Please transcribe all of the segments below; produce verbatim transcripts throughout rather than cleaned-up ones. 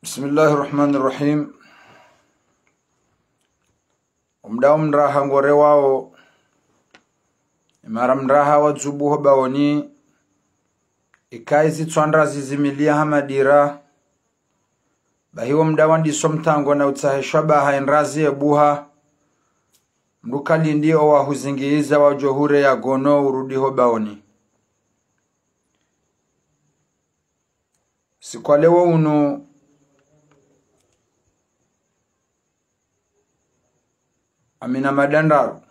بسم الله الرحمن الرحيم. Omdao mraha ngorewao, imara mraha wadzubuho baoni, ikayi zitswa ndrazi zimilia ha madira, bahi wo mdao wandiso mtango na utsaheshwa baha endrazi ebuha, mdru kalindi owahuzingiza wadjohure ya gono urudiho baoni. Siku wa leo unu, amina mada ndraru,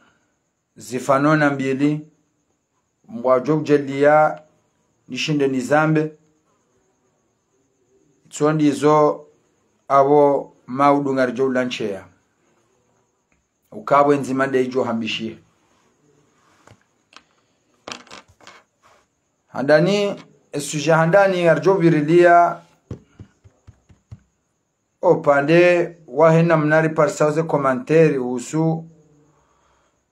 zifano na mbili, ngwadjo udjaliya nishinde nizambe, itso ndizo apvo maudu ngaridjo ulansheya. Ukapvo ndzima nde idjo hambishiha. Handani, e sujet handani ngaridjo pvirilia opvande wahe namna riparisao ze commentaire uhusu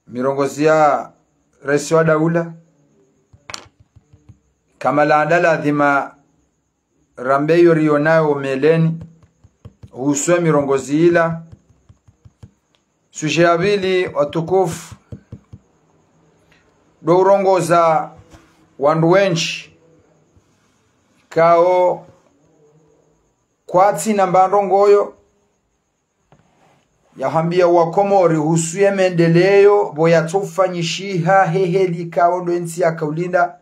mirongozi ya raisi wa daula. Kamwe landa ladhima rambe iyo riyonayo omeleni, uhusu emirongozi ila. Sujet ya pvili, watukufu, ndo urongoza wandru wendji ikao kwatsina mba ndrongoyo ya hwambia wakomori uhusu ye maendeleo pvo yatsofanyishiha he heli ikao ndo entsi yakaulinda.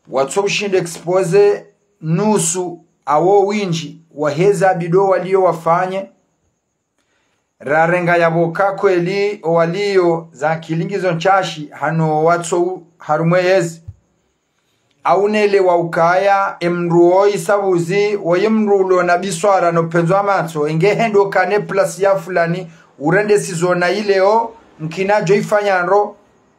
Watso ushinda exposer nusu awo windji waheza bido walio wafanye. Rarenga yapvo ka kweli owalio za akili ngizo ntsashi hano watso u-, harumwa yezi. Aunele wa ukaya, emndru wo isabuzi, woye mndru ulo na biswara no pvendzo wa matso, enge hendo kane place ya fulani, urende sizona ileo, mkina djo ifanya ndro,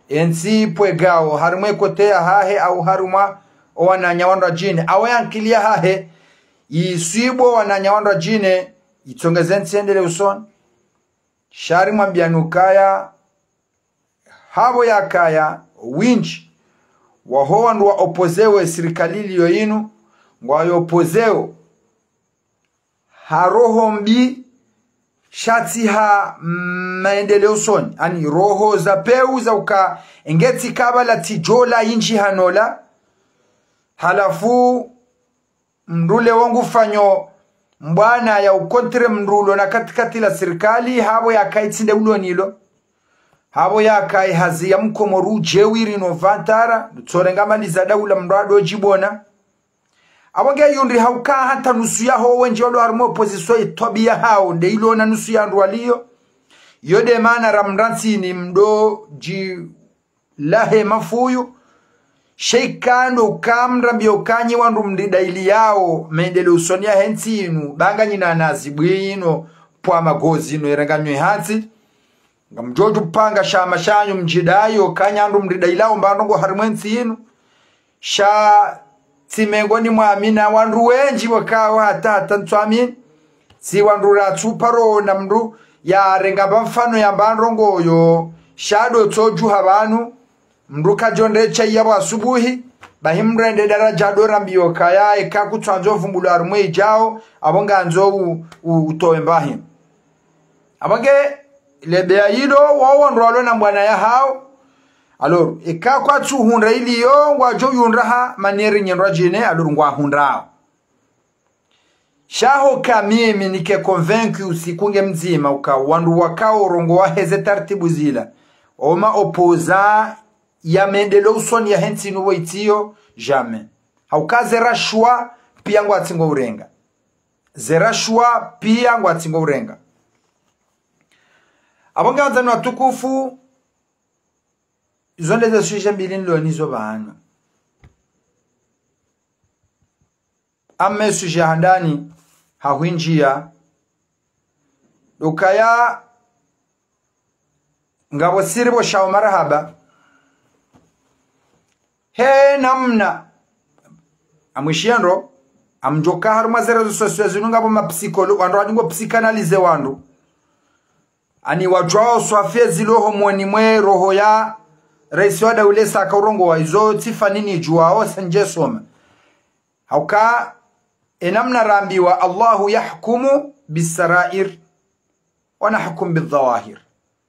entsi ipvwe gao, harumwa ekote yahahe, au harumwa owananya wandru wadjine, au ye ankili yahahe, iswibwe owananya wandru wadjine, itsongeze entsi endelee usoni. Sha rimwambiani ukaya, hapvo yakaya, windji waho wandru wa opposer wo esirikali iliyo inu, ngwayo opposer wo ha roho mbi, sha tsi ha, mm, maendeleo usoni, ani roho za pewu za uka, enge tsi kabala tsi djola indji hanola, halafu mndru leo ngufanyo mbwana ya ukontre mndru ulo na katikati la sirikali, hapvo yakaya tsi nde ulo nilo. Hapvo yakaya hazi ya mkomori udje wiri no vantara, nutsorenga mali za daula mndru ado djibona. Apvo nge yundri hauka hata nusu yaho wendji walo harumwa opposition itwabiya hao, nde ilo na nusu ya ndru waliyo. Iyo nde mana ramrantsini mdo dji lahe mafuyu. Sha ika ndo uka mrambiyo uka nyi wandru mridayiliyao maendeleo usoni yahe ntsi inu, ba nga nyi na nazi bwino, pvwa magozi no irenganywe hantsi. Ngamdjo djupanga shama shanyu mdjidayo uka nyi wandru mridayilao mba ndrongo harumwa entsi inu. Sha tsi mengoni mwa mi na wandru wendji wakao hata hata ntswami, tsi wandru ratsu paro na mndru yarenga mba mfano yamba ndrongo yo, sha ndo tso djuha pvanu, mndru kadjo ndre chai yapvo asubuhi, bahi mrende daradja ndo rambiyo ukaya eka kutsandzo vumbulwa harumwa idjao, apvo ngandzo u-, u-, utowe mbahi. Apvo nge lebeya ilo, wao wandru walo na mbwana yahao. Alors, eka kwatsu hundra iliyo, ngwadjo yundra ha manière nyendrwadjine, alors ngwahundrao. Sha ho ka mimi nike convaincu usiku nge mdzima uka wandru wakao urongowa heze taratibu zila, oma opposant ya maendeleo usoni yahe ntsi inu pvo itsiyo, jamais. Hauka ze rashwa piya ngwatsingo urenga. Ze rashwa piya ngwatsingo urenga. Apvo nge wandzani watukufu, izo nde ze sujet mbili nilo nizo pvanu. Amma e sujet ya handani ha hwindjiya, ndo ukaya ngapvo siri pvo shao marahaba. He namna amwishiya ndro, amdjoka harumwa ze réseaux sociaux zinu ngapvo mapsikolo, wandru wadingo psychanalyser wandru. Ani wadjuwao swafi ezi loho moni mwe roho ya raisi wa daula esa ka urongowa izo tsi fani nidjuwao sa ndje soma. Hauka Enamna rambiwa, الله يحكم بالسرائر ونحكم بالظواهر.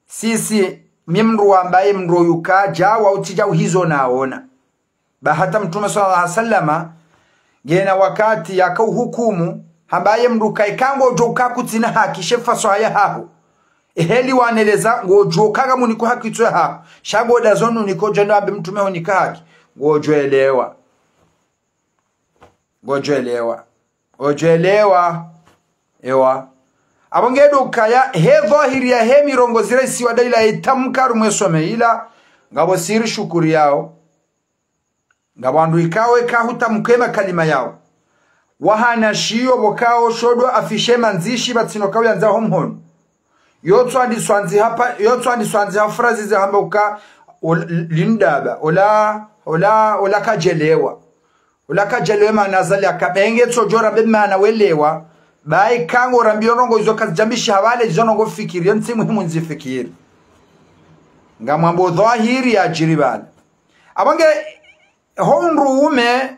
Sisi, mi mndru wambaye mndru yuka djawa utsidja uhizo naona. Ba hata Mtrume swallallahu alaihi wasallama, ngena wakati yaka uhukumu, hambaye mndru ka eka ngodjo uka kutsina haki, she faswaha yahaho. Eheli waneleza, ngodjo uka ngamuniko haki tso yahaho. Sha ngodazo nuniko djendo ambe Mtrume hunika haki. Ngodjo elewa. Ngodjo elewa. Ngodjo elewa. Ewa. Apvo ngedo kaya, he dhwahiri yahe mirongozi raisi wa daula itamka harumwa esome ila, ngapvo siri shukuri yao. Ngapvo wandru ikao eka hutamka emakalima yao, wahana shiyo pvokao shodwa afishe mandzishi pvatsina ukao yandza ho mhono. Yo tswandiswa ndzi hapva, yo tswandiswa ndzi ha frazi zahamba uka, ol-, lindaba, ola, ola, ola kadjelewa. Ola kadjelewa mana zali aka benge tsodjora be mana welewa. Bayi kango rambiyo ndrongo izo kazidjambishi hapvale izo ndrongo fikiri, yo ntsi muhimu ndzifikiri. Ngamwambo dhwahiri yadjiri pvala. Apvo nge, ho mndru ume,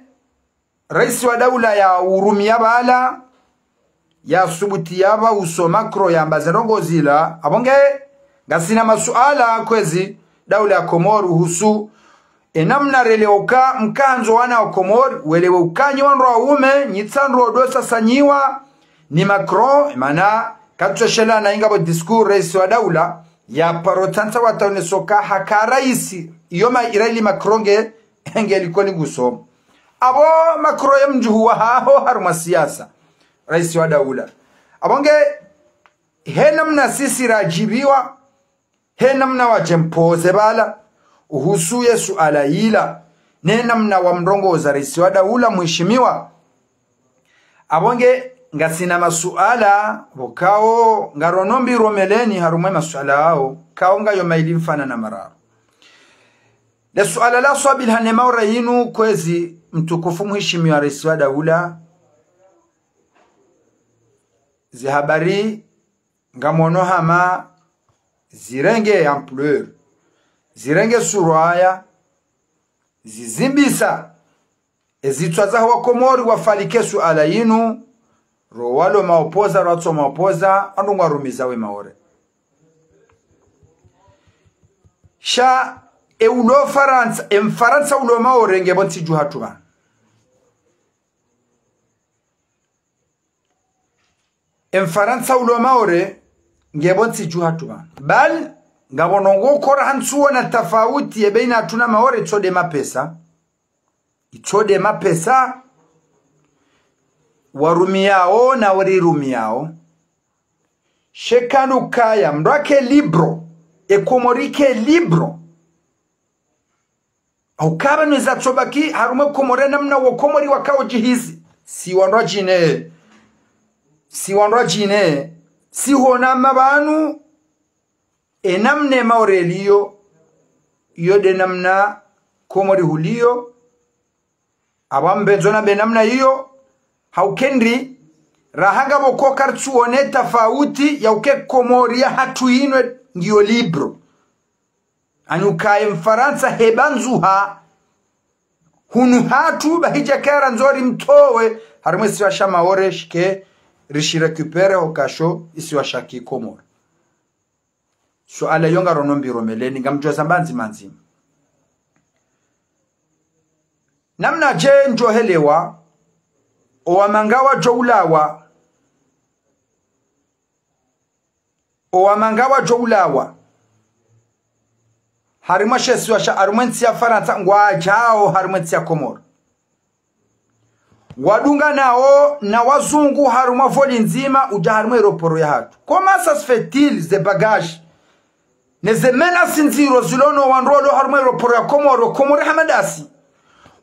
raisi wa daula ya urumia pvala, ya subuti yapva uso Macron yamba ze ndrongo zila, apvo nge, ngasina masuala kwezi daula ya Komori uhusu enamna relewa uka mkandzo wana wa Komori, welewe uka nyi wandru waume, nyi tsi wandru wado sasanyiwa ni Macron, mana katweshelana ingapvo discours raisi wa daula, ya paro tsantsa wataoneso ka haka raisi, iyo ma iraili Macron nge, nge likoli ngusomo. Apvo Macron ye mdjuhu wahaho harumwa siasa, raisi wa daula. Apvo nge, he namna sisi radjibiwa, he namna wadjempoze pvala, uhusu ye suala ila, ne namna wamrongoza raisi wa daula muhishimiwa. Apvo nge ngasina masuala, pvokao ngarono mbi romeleni harumwa emasuala yao, kao ngayo maili mfana na mararu. Le suala la swabili hane maore yinu kwezi mtukufu muhishimiwa raisi wa daula, ze habari ngamono hama zirenge ampleur, zirenge surwaya, zizimbisa ezitswa zaho wa Komori wafalike suala yinu, ro walo maopoza, ro watso maopoza, wandru ngwarumiza we maore. Sha, e ulo Farantsa, e Mfarantsa ulo maore ngepvo ntsi dju hatru pvanu. E Mfarantsa ulo maore, ngepvo ntsi dju hatru pvanu. Bal, ngapvo ndrongo kora hantsu wona tafauti ye beina hatru na maore, itso de mapesa. Itso de mapesa. Warumiao na warirumiao. She kanu kaya, mndru ake libre. E Komori ke libre. Au kaba nweza tsobaki, harumwa e Komori namna wo Komori wakao djihisi. Si wandru wadjine. Si wandru wadjine. Si hona mapvanu, e namna e maore yaliyo, iyo de namna Komori huliyo, apvo mbendzo na be namna iyo, hauka ndri, raha ngapvo ko kartsu wone tafauti ya uka e Komori ya hatru yinu ngiyo libre. Anu kaye Mfarantsa hebandzuha hunu hatru, ba hidja kaya randzo rimtowe harumwa e isiwa sha Maore, shike rishi récupérer ho kasho isiwa sha Kikomori. Suala iyo ngarono mbi romeleni, ngamdjuwa zamba ndzima ndzima. Namna dje ndjo helewa, owa manga wadjo ulawa, owa manga wadjo ulawa harumwa she isiwa sha, harumwa e ntsi ya Farantsa, ngwadjao harumwa e ntsi ya Komori. Ngwadunganao na wazungu harumwa voli ndzima udja harumwa e aéroport ya hatru. Comment ça se fait-il, ze bagages, ne ze menaces ndziro zilo no wandru walo harumwa e aéroport ya Komori, Komori hama dasi,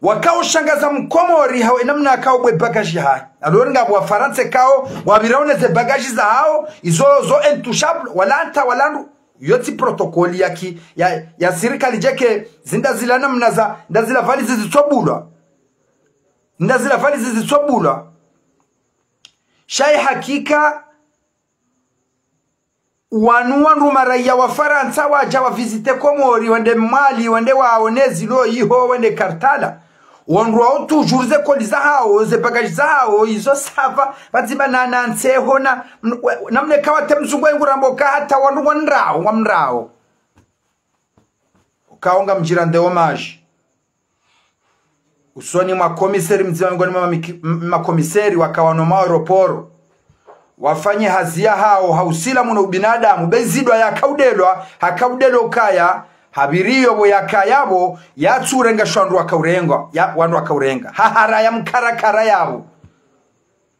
wakao shangaza Mkomori hau e namna yakao bwe bagage yahahe. Alors ngapvo Wafarantsa kao wapvirao ne ze bagage zahao, izo zo intouchables, wala nta wala ndru. Iyo tsi protocole ya ki, ya, ya sirikali djeke, zinda zila namna za, nda zila valizi zitsobulwa. Nda zila valizi zitsobulwa. Sha ye hakika, wanu wandru maraiya wa Farantsa wadja wa visiter Komori, wende Mwali, wende waone zilo iho, wende Kartala. Wandru wao toujours ze colis zahao, ze bagages zahao, izo ça va, pvadzima na, na ntseho na, m-, we-, namna ikao hata mzungu waye ngurambo ka hata wandru ngwamrao, ngwamrao. Ukao ngamdjirande hommage usoni mwa commissaire mdzima, miongoni mwa miki-, m-, ma commissaires wakao no ma aéroports. Wafanye hazi yahao ha usilamu no ubinadamu, be zidwa yakaudelwa, hakaudelwa ukaya, hapviriyo pvo yakaya pvo, yatsurenga sha wandru wakaurenga, ya, wandru wakaurenga. Hahara ya mkarakara yapvo.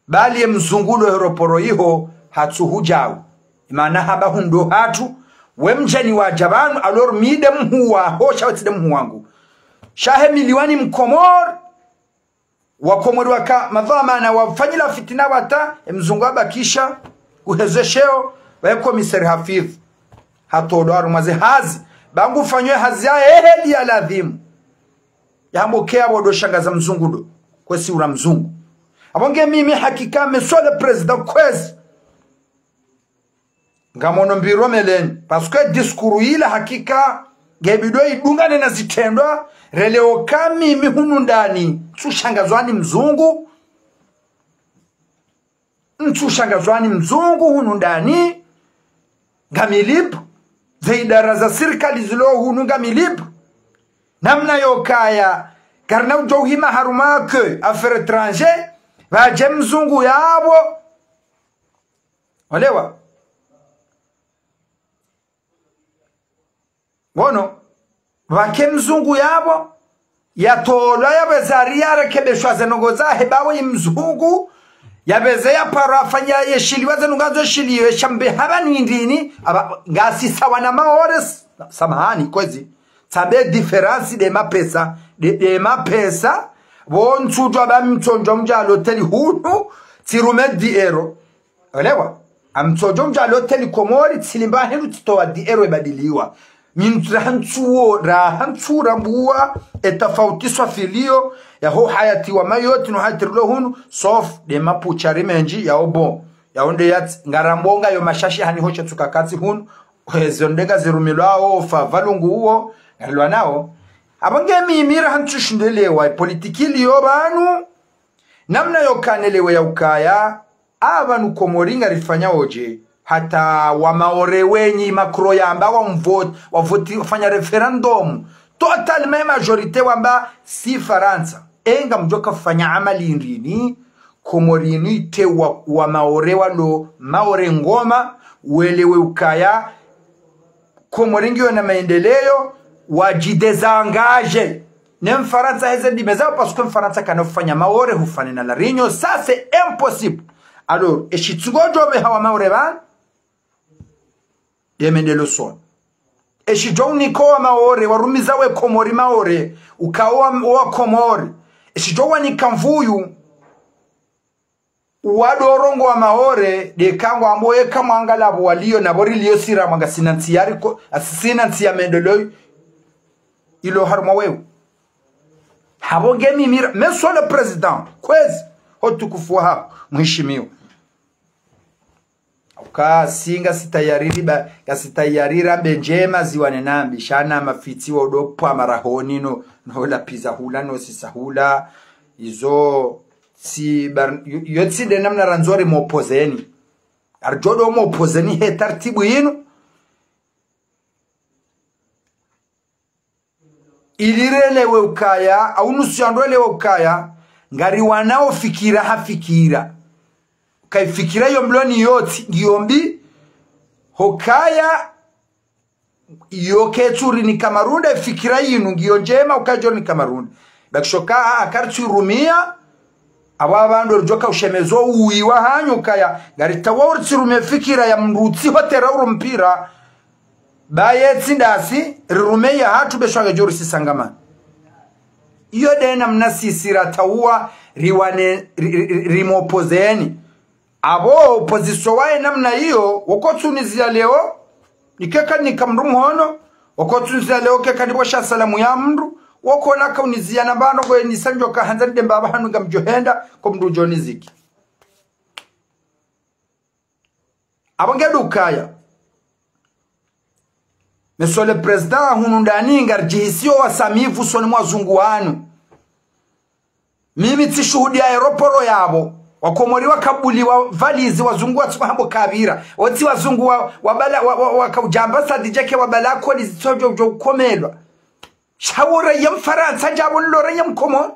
Bali ye mzungu lo aéroport iho hatsuhudjau. Imana hamba hunu ndo hatru, we mdjeni wadja pvanu, alors mi nde mhuu waho, sha we tsi nde mhuu wangu. Sha he miliwani mkomori, wakomori waka madhwamana wafanyila fitina wata, e mzungu habakisha, uheze sheo, waye commissaire Hafidh. Hatolwa harumwa ze hazi, ba ngufanyo hazi ya eheli ya ladhimu. Yambo ke apvo ndo shangaza mzungu ndo, kwezi ura mzungu. Apvo nge mimi hakika, monsieur le président, kwezi. Ngamono mbiro meleni, parce que discours ila hakika, nge bidi idungane na zitrendwa, releo ka mimi hunu ndani, ntsushangazwa ni mzungu, ntsushangazwa ni mzungu hunu ndani, ngami libre, ze idara za sirikali zilo hunu ngami libre. Namna yokaya, karina udjo uhima harumwa ke affaires étrangères, pvadje mzungu yapvo. Olewa? Ngono, pvake mzungu yapvo, yatolwa yapveze ari yarekebeshwa ze ndrongoo zahe, bawe i mzungu, yapveze yaparo afanya yeshiliwa ze ndrongoo zo shiliwe, sha mbe hapvanu indrini, apva, ngasi sawa na Maore, s-, samahani, kwezi. Tsambe différence nde mapesa, nde, nde mapesa, pvo ntsudjwa ba mtsondjwa mdja l'hôtel hunu, tsirume dix euros. Olewa? Amtsodjo mdja l'hôtel Komori, tsilimba hindru tsitowa dix euros ibadiliwa. Min raha ntsuwo, raha ntsu rambuwa, e tafauti swafi liyo, yaho hayati wa Mayotte, no hayati rilo hunu, sauf nde mapuchari mendji, yao bon. Yao nde yatsi, ngarambonga yo mashashi hani hosha tsuka katsi hunu, ezo nde ngazirumilwao, fa valungu uwo, ngarilwa nao. Apvo nge mimi raha ntsushindelewa, e politiki liyo pvanu, namna yokana elewe ya ukaya, apvanu Komori ngarifanya odje, hata wa Maore wenyi Macron yamba wa mvote, wa vote, wafanya référendum. Totalement majorité wamba si Farantsa. E ngamdjoka fanya amali indrini, Komori inu ite wa, wa Maore walo, Maore ngoma, welewe ukaya, Komori ngiyo na maendeleo, wadji désengagé. Ne Mfarantsa heze ndime zao, parce que Mfarantsa kana ufanya Maore hufanya na La Réunion, ça c'est impossible. Alors, eshi tsi ngodjo be hawa Maore pvanu, ye mende lo son. Eshi djo unika wa Maore, warumiza we Komori Maore, ukao wa, wa Komori. Eshi djo wanika mvuyu, wa dorongo wa Maore, nde ka ngwambo eka mwangala pvo waliyo, na pvo riliyo sira mwa ngasina ntsi yari ko, asisina ntsi ya mendelo ilo harumwa wewe. Apvo nge mimi ra, monsieur le président, kwezi, ho utukufu waho, mheshimiwa. Uka si ngasi tayari riba, ngasi tayari rambe ndjema ziwane na mbi, sha na mafitsi wa udo pwa marahoni no, no lapviza hula, no sisa hula, izo tsi bar-, yo, yo tsi nde namna randzo rimopozeni. Aridjo do mopozeni he tartibu inu. Ili relewe ukaya, au nusu ya ndo elewe ukaya, ngariwanao fikira ha fikira. Uka i fikira yo mloni yotsi, ngiyo mbi, hukaya, yo ketsu rinika marunda, fikira yinu ngiyo ndjema, uka djo rinika marunda. Bakishoka, a, a, karitsu irumia, apvo apvandru ridjoka ushemezo uwi wa hanyu ukaya, ngaritawa uritsi rumie fikira ya mndru tsi hotera uro mpira, ba ye tsi ndasi, rirume ya hatru be shwa ngedjo risisangamana. Iyo nde namna sisi ratawa riwane, ri, ri, ri, rimopozeni. Apvo opozisio waye namna iyo, woko tsunizia leo, nike ka nika mndru mhono, woko tsunizia leo keka nipvo sha salamu ya mndru, woko naka unizia na mbano kwe nisa ndjoka handza nde mbapvi hanu ngamdjo henda, ko mndru djo niziki. Apvo nge ndo ukaya. Monsieur le Président, hunu ndani ngaridjihisio wasamivu usoni mwa wazungu wanu. Mimi tsishuhudia aéroport yapvo. Wakomori wakabuliwa valizi, wazungu watsi wahambo kabira. Otsi wazungu wa, wabala, wa, wa, wakaudjamba sadijeke wabala koli zitsodjo djo komelwa. Sha wo raiya Mfarantsa djapvo nilo raiya Mkomori.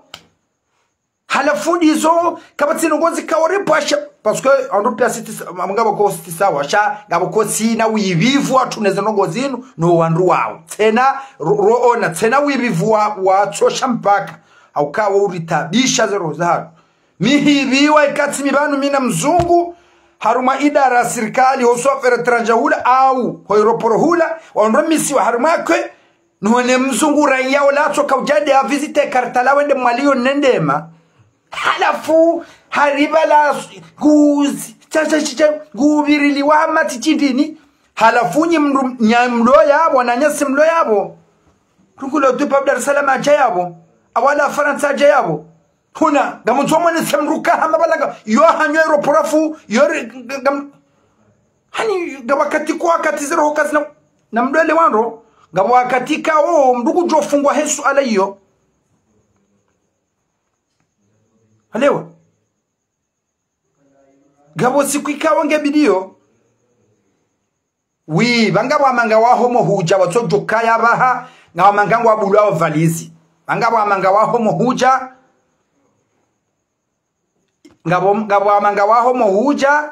Halafu ndizo, kapvatsi ndrongoo zikao ripvasha. Parce que, wandru pia sitisa, ngapvo ko sitisa washa, ngapvo ko sina wivivu watru neze ndrongoo zinu, no wandru wao. Tsena, ro-, roona, tsena wivivu wa, watsosha mpaka. Hauka wo uritabisha ze roho zahatru. Mi hiviwa ikatsi mi pvanu mi na mzungu, harumwa idara ya sirikali, ho swa affaires étrangères hula, au, ho aéroport hula, wandru misiwa harumwa kwe, none mzungu raiya ola tsoka udjade a visite kartala wende Mwali yo nendema. Halafu, haripvala, ngu, tsa, tsa, tsa, tsa, ngupviriliwa matsi tsi ndrini. Halafu nyi mndru, nya mlo yapvo, na nyasi mlo yapvo. Rungu lo tupa Dar es Salaam adja yapvo. Awala Farantsa adja yapvo. Huna, ngamundzo mwone se mndru ka hama pvala nga, yo hanyo aéroport fu, yo re, nga, nga, hani, nga wakati kwa wakati zero ho kazi na, na mdwele wandro, nga wakati kao, mndru kudjofungwa he suala iyo. Halewa. Ngapvo siku ikao nge bidiyo. Wi, pvanga pvwa manga waho mo hudja, watsodjo kaya pvaha, nga wamanga ngwabulwao valizi. Pvanga pvwa manga waho mo hudja, ngapvo, ngapvo wamanga waho mo hudja,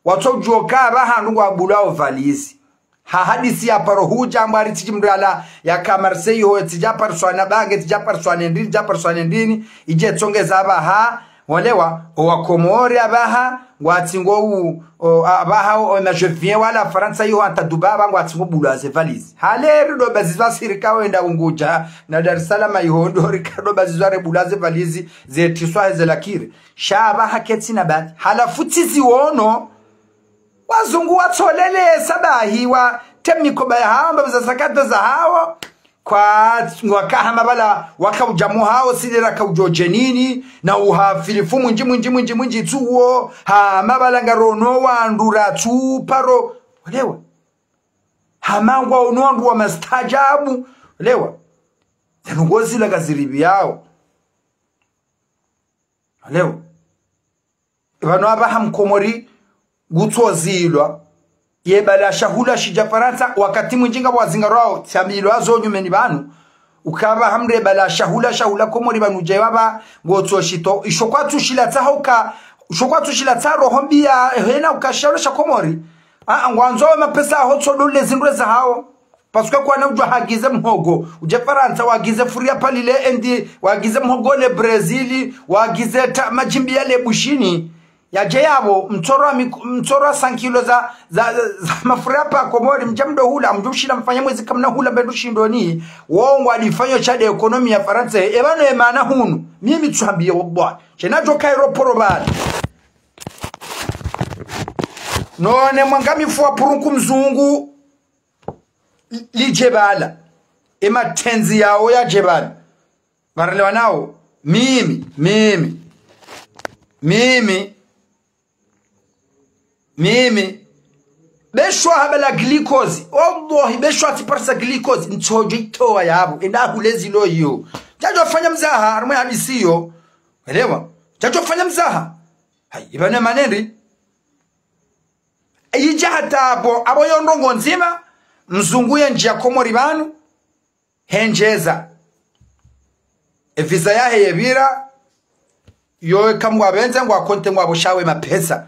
watsodjo kaya pvaha, ndo ngwabulwao valizi. Ha hadisi ya paro hudja, mbwari tsidji mndru ala, yaka Marseille ho, tsidja pariswa na bange, tsidja pariswa ne ndrini, tsidja pariswa ne ndrini, idje tsongeza pvaha, walewa, owakomori apvaha, ngwatsi ngo u, o, apvaha, o, na je viens wala Farantsa iho anta Dubai apvaha, ngwatsi ngo bulwa ze valizi. Hale ri ndo bazizwa sirika wenda Unguja, na Dar es Salaam iho ndo rika ndo bazizwa re bulwa ze valizi, ze tiswa heze lakire. Sha apvaha ketsi na bati. Halafu tsi ziono, wazungu watsolele sabahi wa temikoba ya hamba za sakata za hawo. Kwa ngwaka hama pvala wakaudja mo hawo sidera kaudjo djenini, na uhafilifu mwindji, mwindji, mwindji, mwindji tsuwo, hama pvala ngarono wandru ratsu paro. Walewa. Hama ngwaono wandru wa mastajabu. Walewa. Zanu ngozila kaziribi yawo. Walewa. Pvanu apvaha mkomori, ngutsozilwa. Ye pvala shahula shidja Farantsa, wakati mwindji ngapvo wazingarwao, tsiambilwa zo nyumeni pvanu. Ukapvaha mre pvala shahula, shahula Komori pvanu dje wapva, ngotsoshito. Isho kwatsu shila tsa hauka, isho kwatsu shila tsa roho mbi ya, hena uka shahula sha Komori. Ah, ngwandzo we mapesa aho tsodo le zindru za hawo. Parce que kwana udjo hagize mhogo, udje Farantsa, wagize furi ya palile endi, wagize mhogo le Brésil, wagize ta, madjimbi ya le Bushini. Yadje yapvo, mtsoro wa mik-, mtsoro wa cent kilos za, za, za, za mafura ya pa Komori, mdja mdo hula, mdjo shila mfanya mwezi kamna hula mbe ndo shindoni, wo ngwadifanyo sha de économie ya Farantsa, e pvanu e mana hunu, mimi tsuhambiye wallahi. Shena djo ka aéroport pvala. None mwanga mifu wa purunku mzungu, li-, lidje pvala. E matenzi yawo yadje pvala. Pvarelewa nawo. Mimi, mimi, mimi, mimi. Beshwa hapvala glucose. Wallahi, beshwa tsiparisa glucose. Ntsodjo itowa yapvo. Enda hule zilo iyo. Djadjo fanya mzaha, harumwa hadisi iyo. Elewa? Djadjo fanya mzaha. Hayi, ipvanu e mana ndri. Idja hata apvo, apvo yo ndrongoo ndzima, mzungu yendjiya Komori pvanu, hendjeza. E visa yahe yepvira, yo eka ngwapvendze ngwakonte ngwapvo shawe mapesa.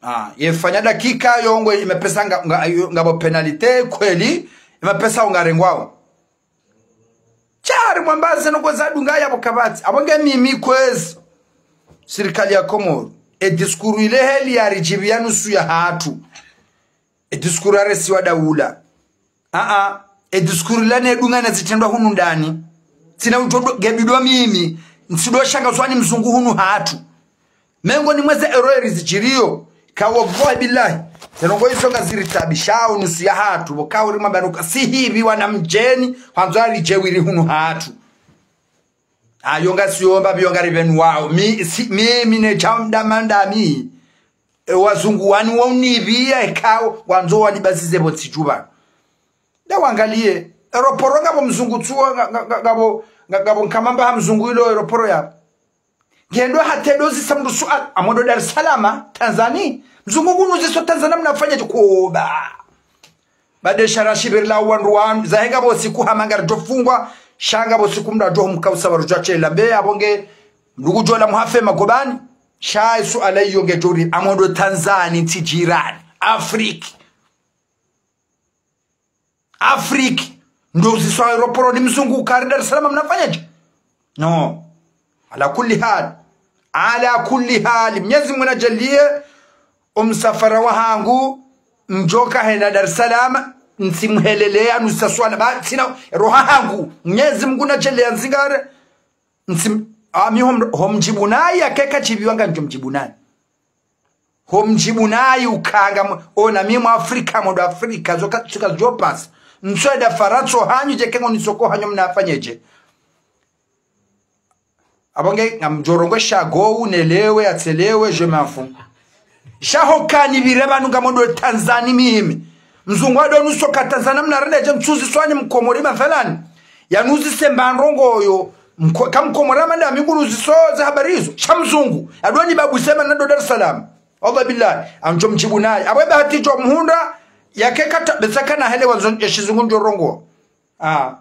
Ah, yefanya dakika yo ngwe mapesa nga, nga, yo ngapvo pénalité, kweli, mapesa ungarengwao. Shari mwambaze no koza dunga yapvo kapvatsi. Apvo nge mimi kwezi. Sirikali ya Komoro. E discours ile heli yaridjibiya nusu ya hatru. E discours yaresiwa daula. Aa. E discours la ne dunga na zitrendwa hunu ndani. Tsina utodo gebidwa mimi. Ntsido shangazwa ni mzungu hunu hatru. Mengo ni mweze erreur zidjiriyo. Ka wallahi billahi. Ze ndrongoo izo ngaziritabishao nusu ya hatru. Pvo kauri mabanuka. Si hivi wana mdjeni. Hwandzo aridje wiri hunu hatru. Ayo ngasi yomba pvo ngaripvenu wao. Mi, si, mi, mi ne chamda manda mi. E wazungu wani wa unipviya ekao. Wandzo wanibazize pvo ntsidjuwa. Nda wangaliye. Aéroport ngapvo mzungu tsuwa, nga, nga, nga, ngapvo, nga, ngapvo nkamamba ha mzungu ilo aéroport yapvo. Ngendo hata ndo uzisa mndru suala, amo ndo Dar es Salaam, Tanzania. Mzungu ngunu uziso Tanzania mnafanya dje koba. Bade shara shibiri la wandru wanu, zahe ngapvo siku hama ngaridjo fungwa, sha ngapvo siku mndru adjo mkausa warudjo shela. Be apvo nge, mndru kudjo la muhafe magobani, sha suala iyo ngedjo ri, amo ndo Tanzania, ntsi jirani, Afrika. Afrika. Ndo uziswa aéroport ni mzungu kari Dar es Salaam mnafanya dje? Non. Ala kulli hal. Ala kulli hal. Mnyezi Mungu nadjaanlie omsafara wahangu, ndjoka henda Dar es Salaam, ntsimhelelea nusaswala. Ba, tsina, roha hangu. Mnyezi Mungu nadjaanlie nzingare. Ntsim, ami hom, homdjibu nayi, akeka shibiwa ngamdjo mdjibu nayi. Homdjibu nayi ukanga mwe, ona mi Mwafrika, mwa ndo Afrika, zoka, zoka zidjo pasa. Ntsu enda Farantsa hanyu dje kengo nisoko hanyu mnafanya dje. Apvo nge, ngamdjo rongoa sha go, unelewe, atselewe, je m'en fous. Sha hukani pvire pvanu ngamo ndo Tanzania mimi. Mzungu ado nusoka Tanzania mnarende dje ntsu uziswani mkomori mathalan. Yanuzise mba ndrongo yo, mko-, ka mkomori ama nda mi ngunu uziso ze habari izo. Sha mzungu. Ado ni babu sema na ndo Dar es Salaam. Wallah billahi. Amdjo mdjibu nayi. Apvo eba hata idjo mhundra, yake kata, besa kana helewa zo, ya shizungu ndjo rongoa. Ah.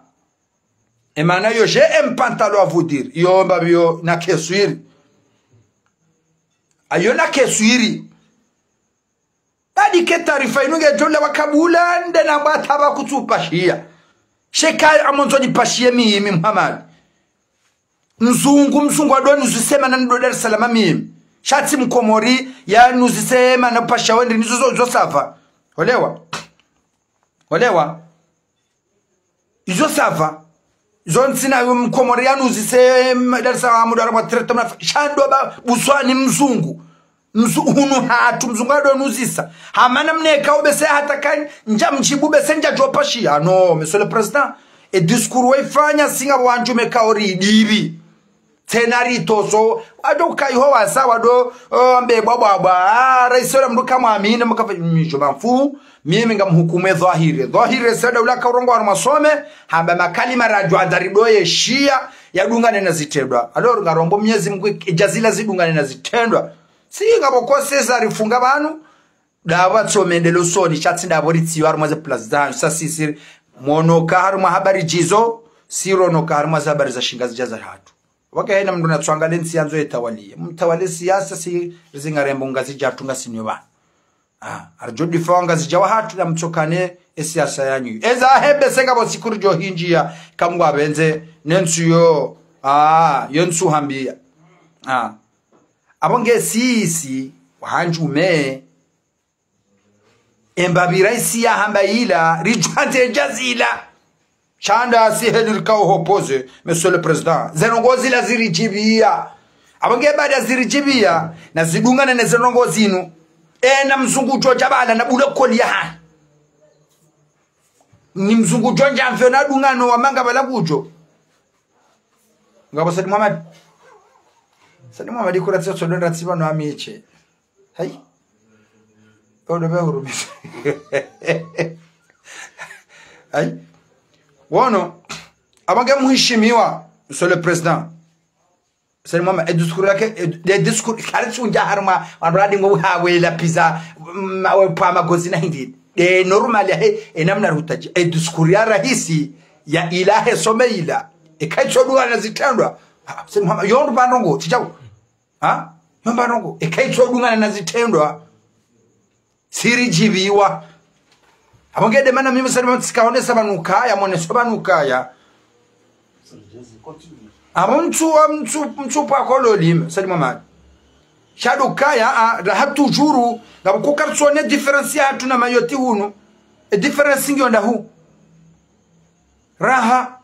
E maana yo, j'ai un pantalon à vous dire. Yo mbapvi yo na keswiri. Ayo na keswiri. Badi ke taarifa inu ngedjo la wakabula, nde na mbwa taba kutsupashia. Sheka amondzo nipashie mimi Muhammad. Mzungu, mzungu ado nuzise mana ndo Dar es Salaam mimi. Sha tsi mkomori, yanuzise mana pasha wende nizo zo, zo sava. Olewa. Olewa. Izo sava. Zo ntsina mkomori yanuzise, mm, Dar es Salaam, ndo arabwa treta mna, sha ndo ba, buswani mzungu. Mzu-, hunu hatru mzungu ado nuzisa. Hamana mneka obese hata kani, ndja mdjibu bese ndjadjo pashia. Non, monsieur le président. E discours waifanya singa wandju meka ori dibi. Tsena ritoso, wado ukaiho wasa, wado, oh, mbe bwa bwa bwa, ah, raisi ola mndru kamwamini, mkafa, mi je m'en fous, mimi ngamhukumu e dhwahiri. Dhwahiri sada ula kaurongoa wanu masome, hamba makalima radjo andza ridoye shia, yadungane na zitrendwa. Alors, ngarombo Mnyezi Mungu, e djazila zidungane na zitrendwa. Si ngapvo kose za rifunga pvanu, ndapvo tso mendele usoni, sha tsi ndapvo ritsiyo harumwa ze place zanyu, sa sisi, monoka harumwa habari djizo, si ronoka harumwa ze habari za shingazidja za hatru. Wake haina mndru natsuangalie ntsi yandzo yetawalie. Mtawalie siasa si rizingarembo ngazidja hatru ngasi nyo pvanu. Ah, aridjo difa wangazidja wa hatru na mtsokane e siasa yanyu. Eza hebe senga pvo siku ridjo hindjia kamwa pvendze, ne ntsu yo, ah, yo ntsu hambia. Ah. Apvo nge sisi, wahandjume, emba pvira isi yahamba ila, ridjwandze djazila. Sha nda si heli rikao ho poze, monsieur le président. Ze ndrongo zila ziridjibia. Apvo nge baada ziridjibia, na zidungane ne ze ndrongo zinu. E na mzungu djo dja pvala na bula koli ya hani. Ni mzungu djo ndja mfyo na dungano wa manga pvala kudjo. Ngapvo Said Mohamed. Said Mohamed kura tsio tsodo ndra tsiba no amiche. Hai. Odo be hurumisa. Hai. Wono, apvo nge muhishimiwa, monsieur le président. Said Mohamed, e discours yake, e, e discours, kari tsunja harumwa, wandru wadi ngo hawe la pizza, ma, we pwa magozi na hindi. E normal yahe, e namna rutaji. E discours ya rahisi, ya ilahe some ila. E kaitso dungana na zitrendwa. Ah, Said Mohamed, yo ndru pva ndrongo, tsidjau. Ha? Yo mba ndrongo, e kaitso dungana na zitrendwa. Siridjibiwa. Apvo nge de mana mimi sari mtsika honesa pvanu kaya, moneso pvanu kaya. Apvo ntsu, ntsu, ntsu pva kolo lime, Said Mohamed. Sha ndo kaya, ah, raha toujours, ngapvo kukartsone différence ya hatru na Mayotte hunu. E différence ngiyo ndahu. Raha.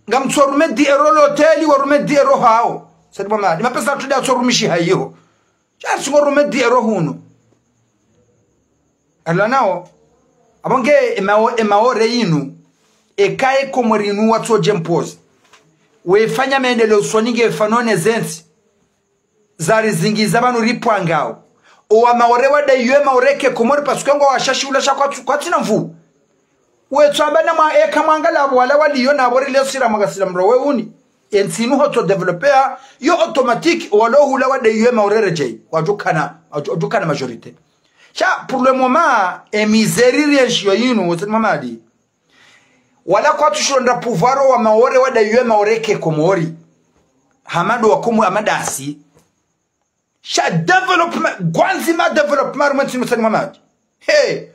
Ngamtso rume dix euros l'hôtel, wa rume dix euros hao. Said Mohamed, mapesa hatru nda tso rumishi hayiho. Sha tsi ngo rume dix euros hunu. Ala nao, apvo nge e Mao-, e Maore inu, e kaye Komori inu watso dje mpozi. Wefanya mendeleo usoni nge fanone ze ntsi. Zari zingi za pvanu ripwangao. Owa Maore wada iyo e Maore ke Komori parce que ngo washashi ula sha kwatsu-, kwatsina mvu. Wetsu amba na mwa eka mwangala apvo wala waliyo na apvo rile sira mwaga sira mro we uni. Entsi inu hotso développéa, yo automatique, walo hula wade yema urere djei. Wadjukana, wadju-, wadjukana majorité. Sha, pour le moment, e misère iri enshiyo inu, Hussein Mohamed. Wala kwatsu shilonda pouvoir wa Maore wade yema ureke Komori. Hamadu wa Komori, Hamadasi. Sha développement, ngwandzima développement harumwa entsi inu Hussein Mohamed. He.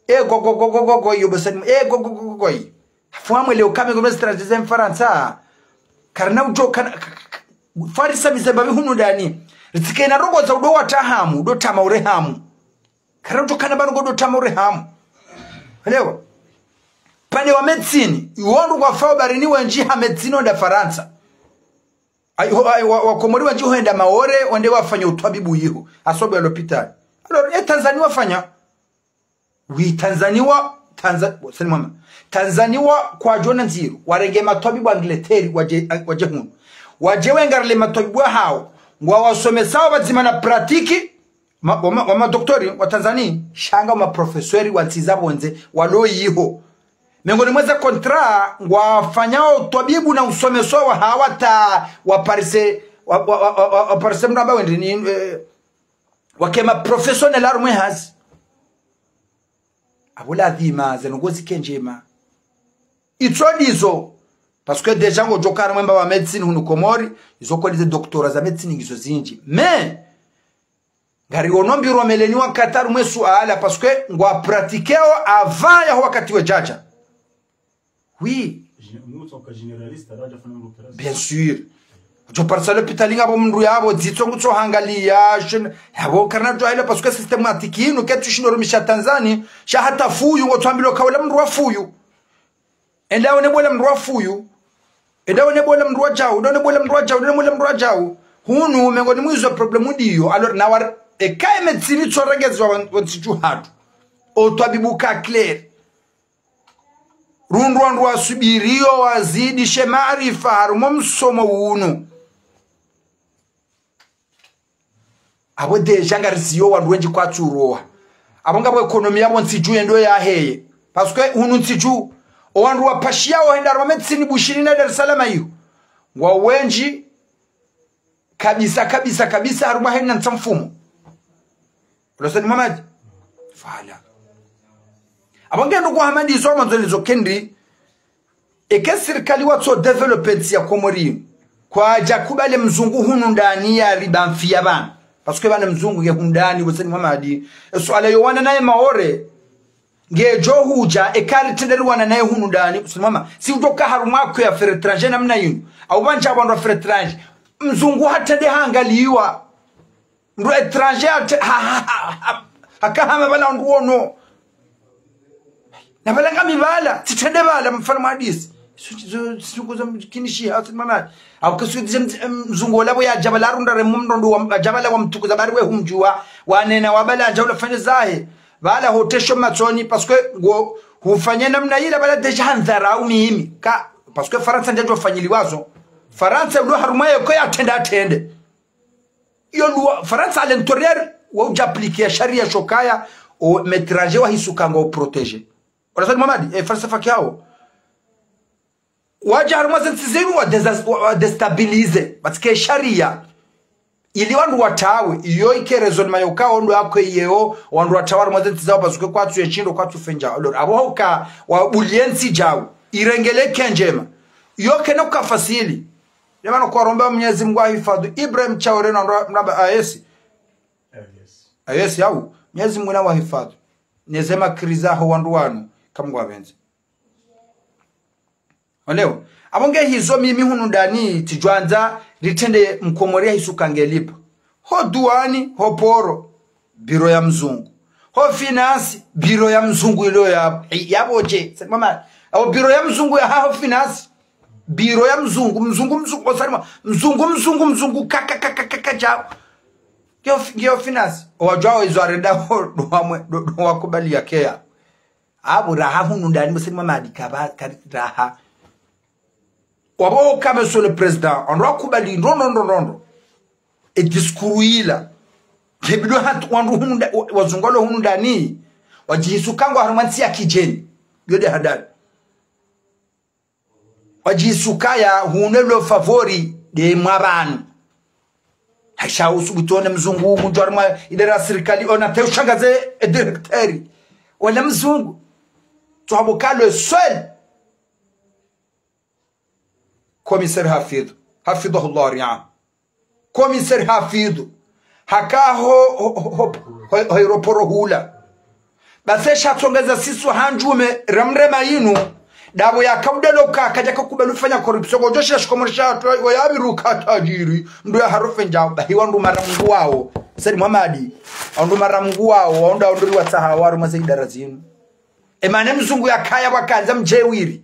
E go go go go go go yo Hussein, e go go go go go yi. Fwamwe leo kame go mestra deuxième Farantsa. Karina udjo kana, k-, k-, k-, Farisa mizemba bi hunu dani. Ritsikena rogo za udo wata hamu, udo tama ure hamu. Karina udjo kana bano go udo tama ure hamu. Leo. Pande wa médecine, iwondru kwa fao barini wendji ha médecine wenda Farantsa. Ai, ho, ai, wa, wa Komori wandji hwenda Maore, wende wafanye utwabibu iho. Hasobo ya lopitali. Alors, e Tanzania wafanya. Oui, Tanzania wa, Tanza-, Hussein Mohamed. Tanzania wa kwadjona ndziro. Warenge matwabibu Angleterre, wadje, wadje hunu. Wadje wengarile matwabibu wa hao. Ngwa wasomesao pvadzima na pratique, ma, wa ma, wa madoktori wa Tanzania, sha nga ma professeur wa ntsi za pvondze, walo iho. Mengoni mweze contrat, ngwafanyao twabibu na usomeso wa hawa ta wa Paris, wa, wa, wa Paris mramba wendri ni, eh, wakema professionnel harumwe hazi. Abo lazima, zeno ngozi kendjema. Itso ndizo, parce que déjà ngodjo kana mwemba wa médecine hunu Komori, izo kolize doctorat za médecine ngizo zindji. Mais, ngari ono mbirwa meleni wa Qatar mwe suala, parce que ngwa pratiqueo avant ya wakati we djadja. Oui. Géné-, mutsoka généraliste, alors, déjà fait une opération. Bien sûr. Djo parisa lopitali ngapvo mndru yapvo, dzitso ngutso hangalia, shin-, yapvo karina djo hilo, parce que système atiki inu, ketsu shindo rumisha Tanzanie, sha hata fuyu, ngotso ambilo kaula mndru wa fuyu. Enda one bola mndru wa fuyu. Enda one bola mndru wa djau, enda one bola mndru wa djau, enda one bola mndru wa djau. Hunu, mengoni mwizo problème ndiyo. Alors, na war-, eka e médecine tso rengezwa wan-, wantsi dju hatu. Otwabibu ka clair. Rundru wandru wasubiriyo wazidishe maarifa harumwa msomo unu. Abo déjà ngariziyo wandru wendji kwatsu roha. Abo ngapvo économie yapvo ntsi dju yendo yaheye. Parce que hunu ntsi dju, o wandru wapashiyao henda harumwa médecine Bushini na Dar es Salaam iyo. Ngwa wendji kabisa, kabisa, kabisa, harumwa hena ntsa mfumo. Hussein Mohamed. Fala. Abo ngendo kwa Hamadi izo mwandzo nizo kendri, eke sirikali watso développer ntsi ya Komori, kwadja kubali mzungu hunu ndani ya riba mfi ya bana. Parce que bana mzungu nge hunu ndani, Hussein Mohamed. E suala yo wana naye Maore, ngedjo hudja, eka ritenderi wana naye hunu ndani, Hussein Mohamed. Si utoka harumwa ko ya affaires étrangères namna yinu. Au bandja wandru affaires étrangères. Mzungu hatrende hangaliwa. Mndru étranger ate-, ha, ha, ha, ha, haka hama bala wandru wono. Na bala ngami bala, tsitrende bala, mfano mwa hadisi. Su-, su-, su-, kuza mkinishi, Hussein Mohamed. Au kasu dije mz-, mzungu ola pvo yadja bala runda re mndrondu wa, yadja bala wamtukuza bari we humdjuwa, wanena wa bala yadja ula fanye zahe. Bala hotesho matsoni, parce que ngo, hufanye namna ila bala déjà handharau mimi. Ka, parce que Farantsa ndedjo fanyiliwazo. Farantsa ulo harumwa yeko yatrende atrende. Iyo loi, Farantsa à l'intérieur, wa udja appliquer ya sharia shokaya, o m'étranger wahisuka ngo protéger. Wala Hussein Mohamed, e falsafa kiao. Wadja harumwa ze ntsi zinu wa deza-, wa, wa déstabiliser, parce que sharia, ili wandru watawe, iyo ike raisonnement yoka ondo akwe yeo, wandru watawe harumwa ze ntsi zao, parce que kwatsu ye shindo, kwatsu fendja. Alors, abo hoka, wa bulie ntsi djao, irengele kendjema. Iyo kena uka facile. Yamano kwa romba Mwenyezi Mungu ahifadhi Ibrahim Traoré na mra-, mramba A E C. A E C. A E C au. Mwenyezi Mungu na wahifadhi. Neze makriza ho wandru wanu. Kamwe ngwapvendze. Olewa. Abo nge hizo mimi hunu ndani tsidjwandza ritrende mkomori yahisuka nge libre. Ho douane, ho port, biro ya mzungu. Ho finance, biro ya mzungu ilo ya, ya pvo dje. Hussein Mohamed. Au biro ya mzungu ya ha ho finance. Biro ya mzungu, mzungu, mzungu, Hussein Mohamed. Mzungu, mzungu, mzungu, ka, ka, ka, djao. Ngiyo, ngiyo finance. Owadjwao izo arenda ho, ndo wamwe, ndo, ndo wakubali ya keya. Abo raha hunu ndani, Hussein Mohamed, kaba, kari raha. Wabo kame sur le président, wandru wakubali, ndo, ndo, ndo, ndo, ndo. E discours ila. Kebido hatu wandru hunu nda-, wa-, wazungu walo hunu ndani. Wadjihisuka ngwa harumwa ntsi ya kidjeni. Yo nde hadari. Wadjisukaya hunu lo favori de mwa pvanu. Haisha usubutu one mzungu mdjwari mwa idara sirikali ona te ushangaze e directeur. Wala mzungu. Twabo ka le seul. Commissaire Hafidh. Hafidhahullah ri'ah. Commissaire Hafidhu. Haka ho, ho, ho, ho, ho, ho aéroport hula. Basi sha tsongeza sisi handjume ramrema yinu. Dabo ya kaudelo ka kadja kakubali ufanya corruption. Kodjo shila shikomori sha hatru, wa yabiru ka tajiri. Mndru ya harufe ndjao. Bahi wandru mara Mungu wao. Said Muhammad. Wandru mara Mungu wao. Wandru wandru watsaha waru mwa ze idara zinu. Emane mzungu yakaya wakandza mdjewiri.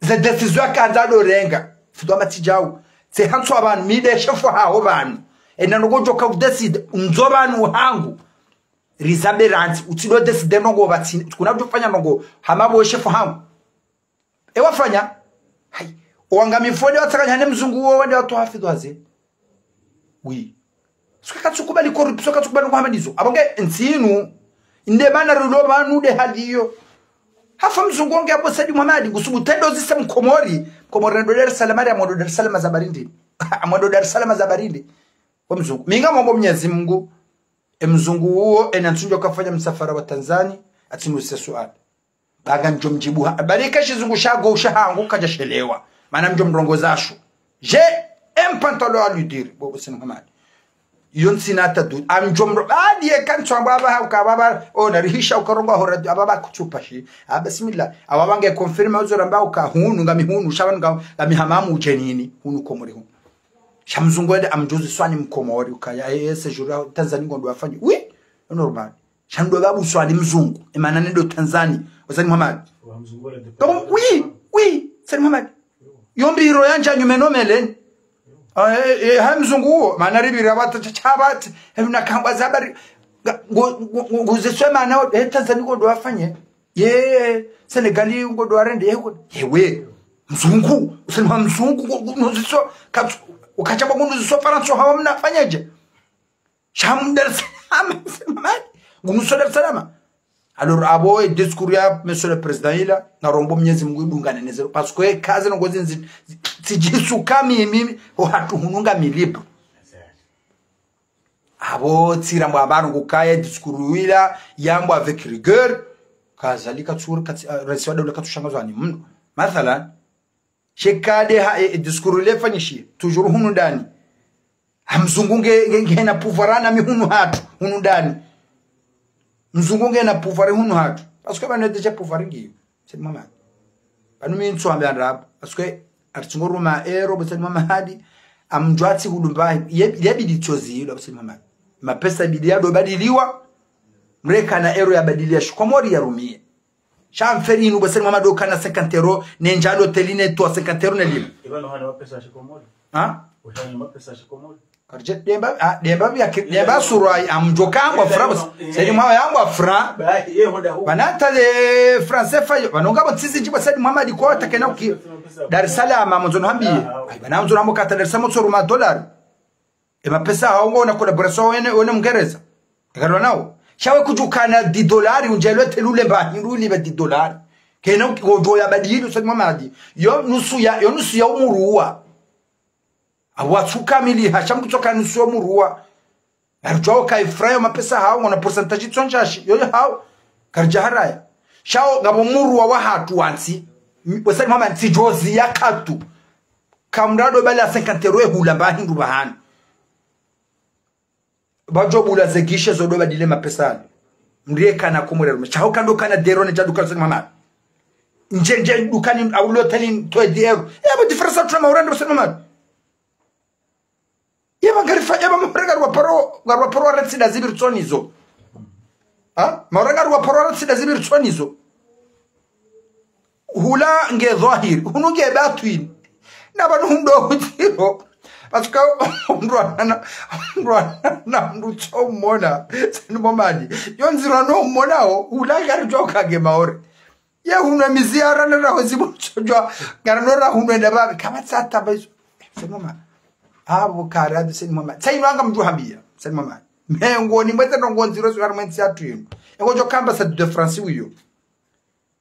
Ze décision yakandza ndo renga. Fudo amatsi djau. Tse hantswa pvanu, mi nde chef haho pvanu. Ena ndrongoo djoka udécide, undzo pvanu hangu. Rizabe randzi, utsi ndo décide ndrongoo pvatsi, kuna kudjofanya ndrongoo, hama bo chef hangu. Ewa fanya. Hayi. Owanga mifode watsakanya ne mzungu wo, wende watowa Hafidhu haze. Oui. Suka katsukubali corruption, katsukubali ndrongoo hama ndizo. Abo nge ntsi inu, nde mana rilo pvanu nde hali iyo. Hafa mzungu onge abo Said Muhammad, ngusubutu ndo zise mkomori. Mkomori ndo Dar es Salaam, ari amwando Dar es Salaam za barindi. Amwando Dar es Salaam za barindi. Kwa mzungu. Mi ngamomba Mwenyezi Mungu, e mzungu uwo, ena ntsu ndjo kafanya msafara wa Tanzania, atsinuse suala. Baga ndjo mdjibu ha, bali ka shizungu shago usha hangu kadja shelewa. Mana ndjo mrongoza sho. J'ai un pantalon à lui dire. Bo, bo Said Muhammad. Yo ntsina hata doute. Amdjo mro-, badi ye kantswamba aba hauka aba, o, narihisha ukarongoa ho radio, aba bakutsupashi. Ah, bismillah. Awa bange confirme uzo ramba uka hunu, ngami hunu, sha pvanu nga, ngami hamamu udjenini. Hunu Komori hunu. Sha mzungu ende amdjuzi swani mkomori, ukaya, eh, eh, séjour ya Tanzanie ngondo wafanye. Oui, normal. Sha ndo babu swani mzungu, emana nendo Tanzania, wa Said Muhammad. Wa mzungu wale de Kabo, oui, oui, Said Muhammad. Yo mbiro yandja nyume no meleni. Ah, eh, eh, ha mzungu uwo, mana ribira bata cha, cha bata, eh, na kamba za bari, nga, ngo, ngo, ngo, nguziswe mana, eh, Tanzania ngondo wafanye. Ye, Senegali ngondo warende, ye, ngo, yewe, mzungu, usema mzungu, ngo, ngo, nguziso, katsu, ukacha ba nguziso Farantsa hawa mnafanyaje? Sha mu Dar es Salaam, sema, ngunuso Dar es Salaam. Alors, abo, e discours ya Monsieur le Président ila, ngarombo Mwenyezi Mungu idungane ne zero. Parce que kazi ndrongoo zinzi, tsidjisuka mimi, ho hatru hunu ngami libre. Abo, tsirambwa pvanu ngukaye, discours wila, yambwa avec rigueur. Kazalika tsur, katsi, ah, raisi wa daula katsushangazwa ni mno. Mathalan, shekade ha, e, e, discours ile fanyishiye, toujours hunu ndani. Ha mzungu nge, nge, ngena pouvoir na mi hunu hatru, hunu ndani. Mzungu ngena pouvoir hunu hatru. Parce que pvanu déjà pouvoir ngiyo. Said Muhammad. Pvanu mi ntsu ambe andrabo. Parce que artsingo ruma ero, bo Said Muhammad, amdjwatsi hulumba, ye, ye bidi tsozi, lo Said Muhammad. Mapesa bidi yado badiliwa, mreka na ero ya badiliya shikomori ya rumie. Sha mferi inu bo Said Muhammad okana cinquante euros, ne ndjalo teli ne toa cinquante euros ne lima. Iba no hana mapesa shikomori. Ha? Uhana mapesa shikomori. Karje, demba, ah, demba ya ki-, demba surwa, amdjoka yambwa franc, Said Muhammad yambwa franc. Ba, ye honda hu. Banata le français fayo, banonga bo tsizi ndjiba Said Muhammad kwa takena uki. Dar es Salaam, amdjono hambi. Ai, bana mdjono hambo kata Dar es Salaam tsoro ma dollar. E mapesa hao ngo na collaboration wene, wene Mngereza. Ngarwa nao. Sha we kudjukana dix dollars, undjelo telule mba, hindru liba dix dollars. Kena uki-, ngodjo ya badili, Said Muhammad. Yo nusu ya, yo nusu ya umuruwa. Awa tsuka mili ha, sha mkutsoka nusu ya umuruwa. Arudjwao ka ifrayo mapesa hao, ngona pourcentage tsonjashi, yo, yo hao, karidja haraya. Shao, ngapvo muruwa wa hatru wantsi, m-, bo Said Muhammad, tsidjozi ya katu. Kamrado bala cinquante euros hula mba hindru bahani. Badjo bula ze guichet zo do badile mapesa ale. Mriye kana kumure rume. Shao kando kana dero ne dja duka Said Muhammad. Ndje, ndje dukani au loteli ntwe dero. Ya bo différence tu na maurande bo Said Muhammad. Yeba ngarifa, yeba mauranga rwa paro, rwa paro wa retsi da zibiri tsonizo. Ha? Mauranga rwa paro wa retsi da zibiri tsonizo. Hula nge dhwahiri, hunu nge batwini. Na pvanu hundo hutiro. Parce que mndru ana, mndru ana, mndru tsomona. Said Muhammad. Yo ndziro no monao, hula ngaridjo kage maore. Ye hunu emiziara na raho zibu tsodjwa. Ngara no ra hunu enda babi. Kama tsata baizo. Said Muhammad. Abo kara de Said Muhammad. Said Muhammad ngamdjo hambiya. Said Muhammad. Mengo ni mwete ndrongoo ndziro zo harimwa entsi yatru yinu. Engo djo kamba Stade de France wiyo.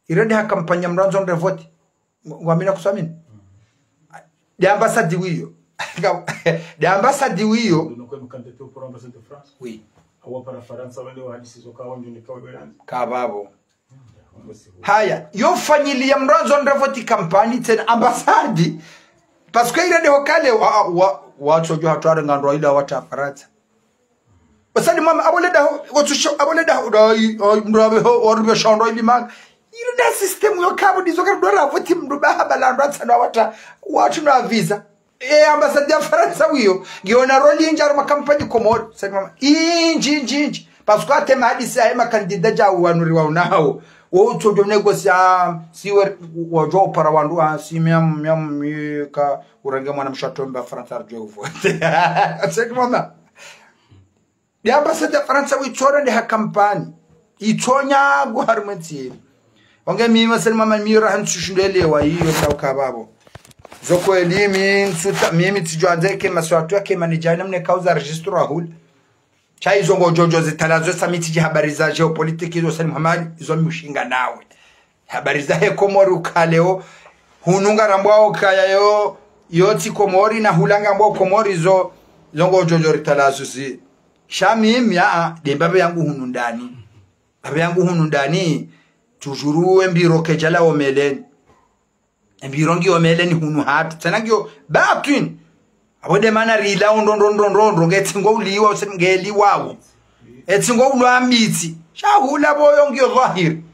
Iredi ha kampanya mrandzo nde vote. Ngwamina kuswamini. De ambassade wiyo. De ambassade wiyo. Ndio kwa mkandidati pour ambassade de France. Oui. Awa para Farantsa wale wa hadisi zo kawa ndio ni kawa beranzi. Kababo. Haya, yo fanyili ya mndru andzo ndra voti kampani tsena ambassade. Parce que ile de hokale wa, wa, watsojo hatware ngandro ile wata Farantsa. Wasadi mama, abole da, watsusho, abole da, da, mndru abe ho, warubio shondo ili manga. Ile da système yo kabo dizo kari dora voti mndru ba haba la ndra tsana wata, watsu na visa. E, ambassade ya Farantsa wiyo, ngiona roli inji harumwa kampani Komori, sadi mama, inji, inji, inji. Parce que ate mahadisi ya ema kandida ja wanuri wa unao. Wo utsojo negosia, si we, wajo para wandru, ah, si miam, miam, mi ka, urenge mwana mshatomba Farantsa arjo uvote. Sadi mama. De ambassade ya Farantsa witsore de ha kampani. Itsonya go harumwa ntsi. Onge mimi sadi mama mira hantsu shundelewa iyo nda ukababo. Zo kweli mi ntsuta, mimi tsidjwandze ke maswatu ya ke manijana mne kauza registre wa hule. Sha izo ngojojo zitalazo sa mi tsidji habari za géopolitique izo sadi mama izo mi ushinga nawe. Habari za he Komori ukaleo. Hunu ngarambwao kaya yo, yo tsi Komori na hula ngambwao Komori zo, zo ngojojo ritalazo zi. Sha mimi, aa, de mbabe yangu hunu ndani. Mbabe yangu hunu ndani, toujours e mbiro kejala omeleni. E mbiro ngiyo omeleni hunu hatru. Tsena ngiyo batwini. Abo de mana rila ondo, ndo, ndo, ndo, ndo, nge tsingo uliwa, use nge liwawo. E tsingo ulwa mbitsi. Sha hula boyo ngiyo dhwahiri.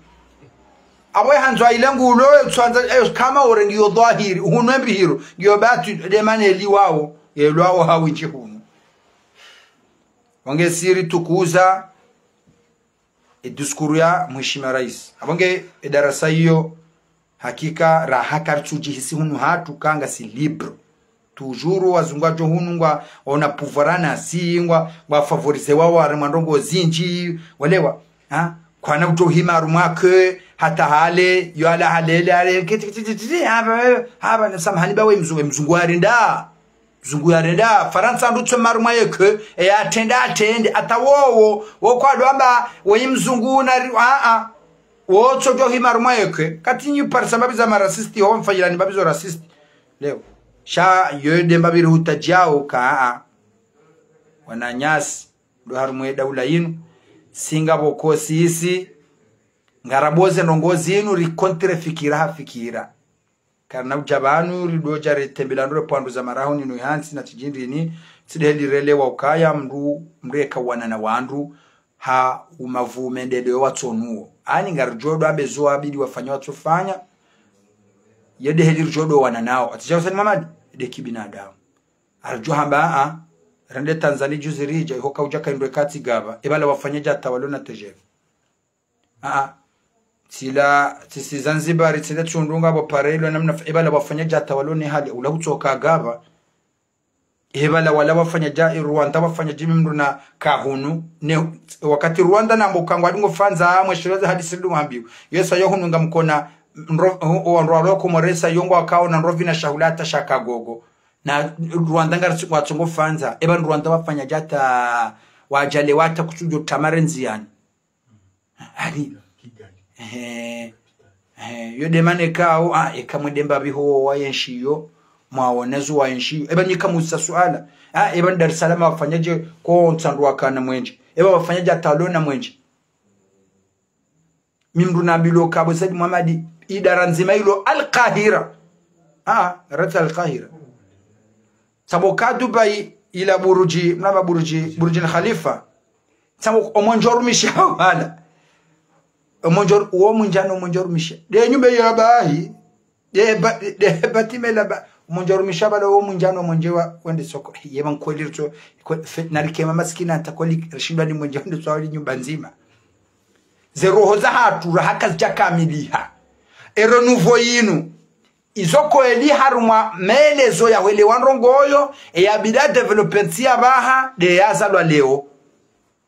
Abo e handzwa ile ngulo, e tswanza, e kama ore ngiyo dhwahiri. Hunu e mbihiro, ngiyo batwini, de mana eliwawo. Elwawo hawinji hunu. Wange siri tukuza. E discours ya mheshimiwa rais. Abo nge e darasa iyo, hakika raha karitsudjihisi hunu hatru ka ngasi libre. Toujours wazungu wajo hunu ngwa ona pouvoir na si ngwa, ngwa favoriser wa wari mwa ndrongo zinji, walewa. Ha? Kwana kutohima harumwa ke, hata hale, yo ala halele, hale, kiti, kiti, kiti, kiti, haba, haba, na samahani ba we mzungu, mzungu harenda. Mzungu yarenda, Farantsa ndutso marumwa yeke, e atrende, atrende, ata wowo, wo kwadwamba, woyi mzungu nari, a, a. Wo tsojo hi marumwa yeke, kati nyu parisa mbabi za marasiste, ho mfanyilani mbabi zo rasiste. Leo, sha yo de mbabi rihutadjao ka, a, a. Wananyasi, ndo harumwa e daula yinu, singa boko sisi, ngaraboze ndrongo zinu, ri contre fikira ha fikira. Karina uja pvanu, ridoja retembela ndro repvandru za maraho ninu ihantsi na tijindrini, tsideheli relewa ukaya mndru, mndru eka wana na wandru, ha umavu mendeleo watsonuo. Ani ngarijo do ambe zo abidi wafanya watsofanya, ye deheli rijo do wana nao. Atija Hussein Mohamed, de kibinadamu. Arijo hamba, a, rende Tanzania juzi rija, iho kauja kaindwe kati gaba, ebala wafanya ja tawalo na T G F. Aa. Tsila, tsisi Zanzibar, tsila tsundunga bo parelo namna f-, ebala wafanya ja tawalo ne hali, ula hutsoka gaba. Ebala wala wafanya ja, e Rwanda wafanya jimi mndru na kahunu. Ne, wakati Rwanda na mbo kangwa dingo fanza, mwe shireza hadisi ndu mwambiyo. Yesa yo hunu ngamkona, mro, o, o, wandru walo Komori sa yo ngwakao na ndrovi na shahula ata shaka gogo. Na Rwanda ngari tsi-, watsongo fanza. Eba Rwanda wafanya ja ta, wajale wata kutsujo tamare ndziani. Ani. Ehe. Ehe. Yo de mana kao, a, eka mwede mbabi ho wa yenshi yo, mwaonezo wa yenshi yo. Eba nyika musa suala. A, eba Dar es Salaam wafanyaje ko ntsandu wakana mwenje. Eba wafanyaje atalo na mwenje. Mi mndru na bilo kabo Said Mohamed, idara ndzima ilo Al-Qahira. A, rata Al-Qahira. Sabo ka Dubai ila buruji, mnaba buruji, Burj Al Khalifa. Sabo omwenje orumisha wala. Omwenje oru-, wo munjano omwenje orumisha. De nyumba ya bahi. De ba-, de batime la ba-, omwenje orumisha bala wo munjano omwenje wa, wende soko. Yeba nkweli rito, kwe-, fe-, narikema masikina ata kweli rishindwa ni mwenje wende swali nyumba ndzima. Ze roho za hatru, raha kazija kamiliha. E renouveau yinu. Izo kweli harumwa maelezo ya hwelewa ndrongo yo, e ya bida développer ntsi ya baha, de yazalwa leo.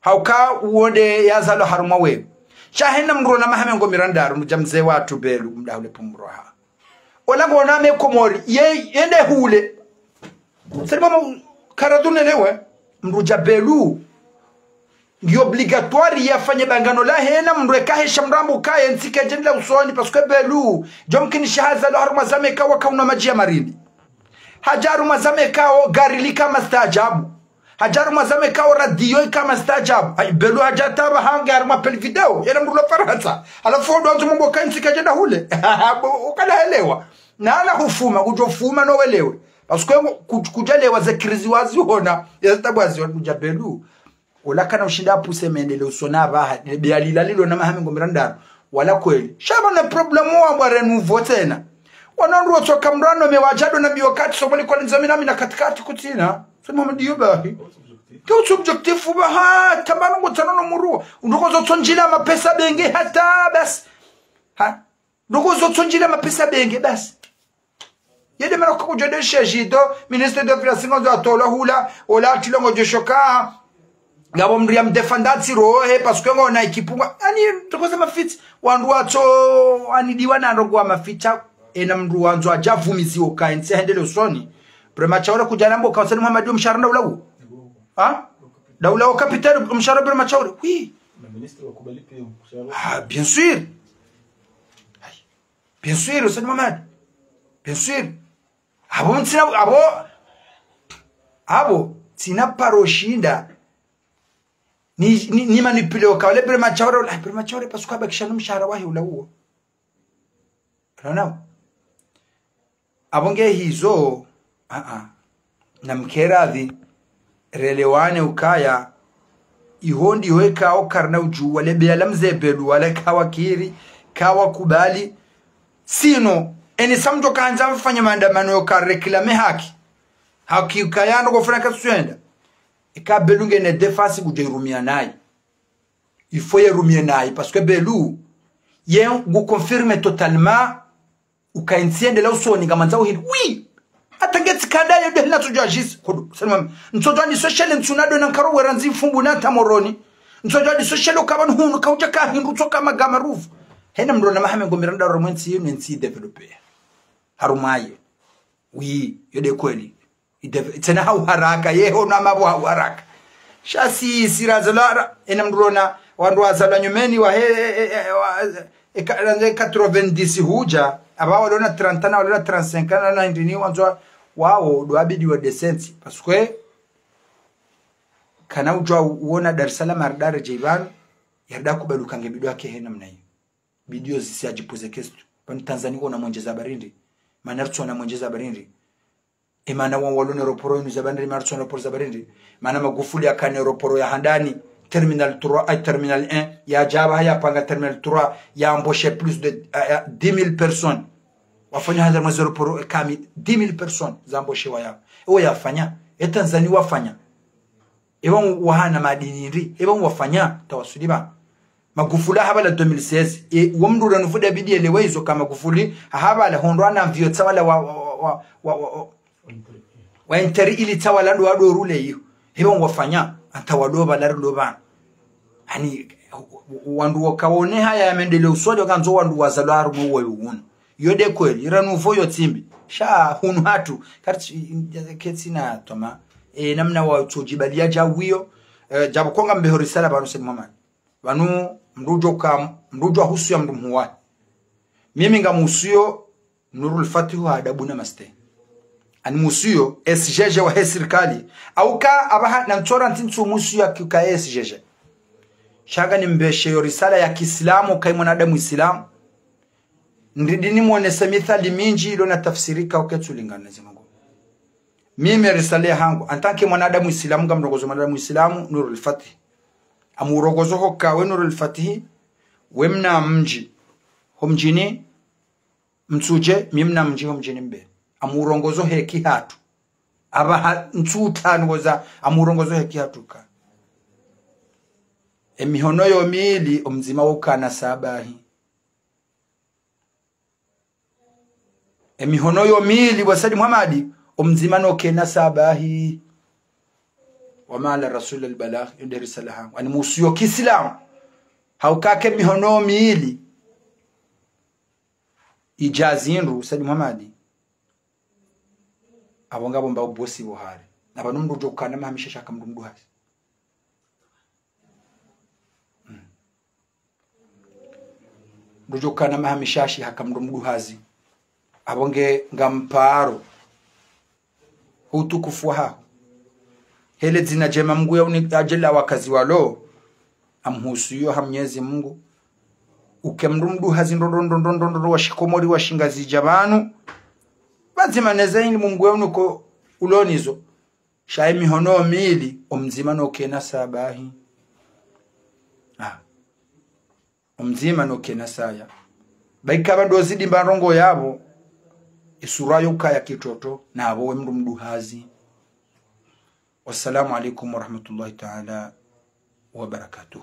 Hauka uwo de yazalwa harumwa wewe. Sha hena mndru na maha mengo mirandaru, mndru ja mze watru Belu, mda hule pumroha. Ola ngona me Komori, ye, yende hule. Sali mama, karadune lewe, mndru ja Belu. Ngi obligatoire yafanye bangano lahe na mndru eka hesha mrambo kaye ntsi kedjendela usoni, parce que Belu, djo mkinisha hazalwa harumwa zama eka waka unwa madji ya marindi. Hadja harumwa zama eka o gari lika mastaajabu. Hadja harumwa zama eka o radio ika mastaajabu. Ayi, Belu hadja taba hange harumwa appel vidéo, yena mndru la Farantsa. Halafu ndo andzo mwambo kaye ntsi kedjenda hule. Bo, ukana helewa. Na ala hufuma, kudjo fuma no welewe. Parce que ku-, kudjalewa ze crise wazihona, ya zitabu wazihona kudja Belu. Ola kana ushinda apvuse mendele usoni apvaha, be alila lilo na maha mengo mirandaru. Wala kweli. Sha pvanu problème wa bwa renouveau tsena. Wanu wandru wotsoka mndru ano me wadjado na biyo kati, so mwali kwa linzami na mina katikati kutsina. So mama ndiyo bahi. Ke utsi objectif baha, tambano ngo tsano no muru. Undoko zotsondjila mapesa benge hata basi. Ha? Undoko zotsondjila mapesa benge basi. Yede mara kudjo de sheji do, ministre de finance ngondzo atolwa hula, ola atilo ngodjo shoka, ngapvo mndru ya mdefanda tsi rohe, parce que ngona équipe nga, ani, toko za mafitsi, wandru watso, ani diwa na ndrongo wa mafitsa, ena mndru wandzo adja vumizi oka, entsi hendele usoni. Ibrahima Traoré kudja nambo, ka Said Mohamed omshahara nda ulawo. Ha? Nda ulawo capitaine omshahara Ibrahima Traoré. Oui. Ah, bien sûr. Bien sûr, Said Mohamed. Bien sûr. Apvo ntsina, apvo, apvo, ntsina paro shinda. Ni, ni, ni manipule oka, ole Ibrahima Traoré, ole Ibrahima Traoré, parce que abakisha no mshahara wahe ula uwo. Unaona? Apvo nge hizo, a, a. Na mkeradhi, relewane ukaya, iho ndiho eka okarna udjuwa, lebe ya la mze Belu, wala kawakiri, kawakubali. Sino, eni samdjo kandza mfanye maandamano yoka réclamer haki. Haki ukaya ndo kofuna katswenda. Eka Belu ngena défense kudjo irumia nayi. Il faut yerumie nayi, parce que Belu, ye ngu confirme totalement, uka entsi yendela usoni, ngamandza uhili. Oui! Hata ngetsi kanda ye de hina tsodjo ajisi. Kodo, Said Mohamed. Ntsodjo andi social ntsuna do na nkaro werandzi mfumbu na tamoroni. Ntsodjo andi social ukaba nuhunu, kaudja kahindru tsoka magama rufu. Hena mndru na maha mengo mirandaru harumwa entsi yinu entsi développé. Harumwa ye. Oui, yo de kweli. Ide-, tsena hau haraka, yeho na mapvo hau haraka. Sha si, si razalwa ra, ena mndru lona, wandru wazalwa nyumeni wa he, e, e, e, wa, e, ka-, ranze quatre-vingt-dix hudja, apva walona trente ans, walona trente-cinq ans, na nindrini wandzo, wawo, ndo abidi wa descente. Parce que, kana udjwa uona Dar es Salaam, ari Dar je ipvanu, yarda kubaluka nge bidi wake he namna iyo. Bidi yo zisi adjipoze question. Pvanu Tanzania wona mwendjeza barindi. Mana ritso na mwendjeza barindi. Emana wa walona aéroport yinu za barindi, mana ritso na aéroport za barindi. Mana Magufuli yakana aéroport ya handani, terminal trois, ay, terminal un, yadja apvaha yapanga terminal trois, ya embaucher plus de, euh, euh, dix mille personnes. Wafanya handza mwa aéroport kami, dix mille personnes za embaucher wa yapvo. Ewo yafanya, e Tanzania wafanya. Epvo wahana madini ndri, epvo wafanya tawasuli pvanu. Magufuli habala deux mille seize, e, wo mndru ranu fuda bidi yelewe izo ka Magufuli, habala hondro ana mvio tsawala wa, wa, wa interi ili tsawala ndo wado rule iyo. Epvo wafanya, ata wado pvala rilo pvanu. Ani, wandru wakaone haya ya mendele usoni, wakandzo wandru wazalwa harumwa uwayo unu. Yo de kweli, iranu vo yo tsimbi. Sha hunu hatru, kartsi, ketsina toma. E, namna watsodjibalia dja wiyo, e, djabu konga mbeho risala pvanu Said Mohamed. Pvanu mndru udjo ka, mndru udjo husu ya mndru mhuwa. Mimi ngamuhusuyo Nurul Fatih ha adabu na maste. Ani muhusuyo S G G wa he sirikali. Auka apvaha na ntsora ntsi ntsu muhusuyo akika S G G. Sha ngani mbeshe yo risala ya kiislamu, kayi mwanadamu islamu. Ndidi nimwonese mithali mindji ilo na tafsiri ka uketsulingana na zimungu. Mimi risala ya hangu, en tant que mwanadamu islamu, ngamrongozo mwanadamu islamu, Nurul Fatih. Amurongozo hoka we Nurul Fatih, we mna mdji. Ho mdjini, Mtsudje, mi mna mdji ho mdjini Mbeni. Amurongozo heki hatru. Apvaha ntsu tanu woza, amurongozo heki hatru ka. Emihono yo mili, omdzima wokana sabahi. Emihono yo mili, wa Said Mohamed, omdzima nokena sabahi. Wa ma ala rasul al balagh, yo nde risala hangu. Ani muhusuyo kiislamu. Hauka ke mihono mili. Idja zindru, Said Mohamed. Apvo ngapvo mba ubosi pvo hari. Na pvanu mndru udjo kana mahamisha shaka mndru mdru hazi. Mdru djo kana maha mishashi haka mdru mduhazi. Apvo nge ngamparo utukufu wahaho. Hele dzina djema Mngu yahunika djela wakazi walo. Amhusu iyo ha Mnyezi Mngu. Uke mdru mduhazi ndo ndo ndo ndo ndo ndo wa shikomori wa shingazidja pvanu. Pvadzima neze ilimu Mngu yahunika ulo nazo. Sha ye mihono mili, omdzima no kena sabahi. Ah. Omdzima no kena saya. Ba ikapva ndo zidi mba ndrongoo yapvo, isura yo kaya kitoto, na apvo we mdru mduhazi. Wassalamu alaikum warahmatullahi taala wabarakatuh.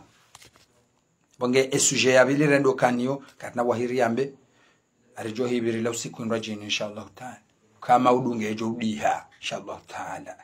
Pvo nge e sujet ya pvili rendo kanayo, karina wahiri yambe, aridjo hipvirila usiku ndrwadjeni, inshallah taala. Kama udunge djo udiha, inshallah taala.